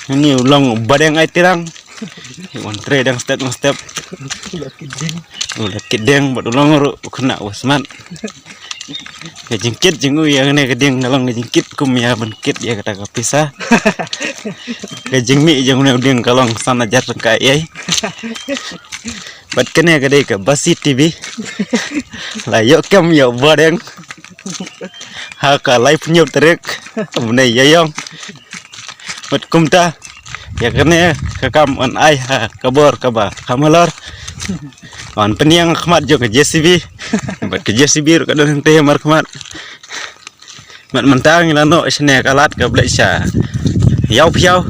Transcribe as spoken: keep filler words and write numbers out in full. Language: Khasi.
Ni u long u badeng ai tirang. Wan trei dang step dang step. U la kit dieng bad u long ruh u khynnah u smat. Ka jingkit jong u ïa kane ka dieng ka long ka jingkit kum ïa ban kit ïa kata ka pisa. Ka jingmih jong une u dieng ka long san hajar tyngka ïa. Bad kane ka dei ka Basi T V. La ïoh kem ïa u badeng ha ka laiphew hynñiew tarik mynne ïa ïong. Bad kumta ïa kane ka kam yn ai ha ka bor kaba kham halor. Wan pynïeng khmat jong ka J C B. Bad ka J C B ruh ka don hangtei markhmat. Bad mynta ngi la noh shane ka lad ka blei sha ïaw phiaw.